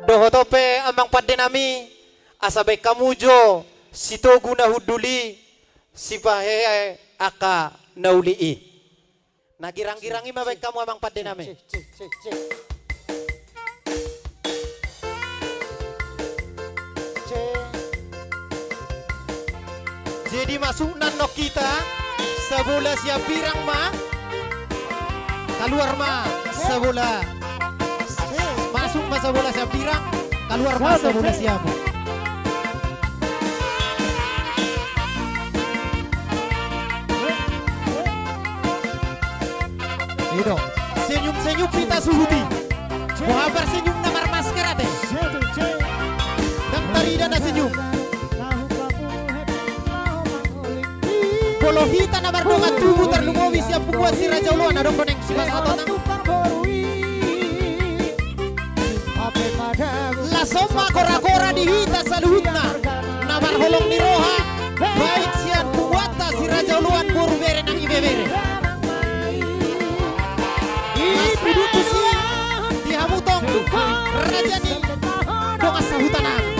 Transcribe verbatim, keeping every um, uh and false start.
Dohot on pe amang pande nami, asa baen hamu jo sitogu na hundul i, sipahehe angka na uli i. Na girang-girang i ma baen hamu amang pande nami. Cek, cek, cek, cek. Cek. Jadi masuk nang hita, sabola sian Pirang ma. Kaluar ma sabola. Masuk ma sabola sian Pirang, kaluar ma sabola sian. I do. Senyum-senyum hita suhut i. Boha parsenyum na marmasker ate? Ndang tarida na senyum. Molo hita na mardongan tubu, tarlumobi sian punguan Si Raja Oloan, adong do naeng sipasahaton nang. Laos on ma gora-gora di hita saluhutna na marholong ni roha, baik sian punguanta Si Raja Oloan boru, bere nang ibebere. Las pudut tusi di hamu tong raja ni dongan sahuta nami.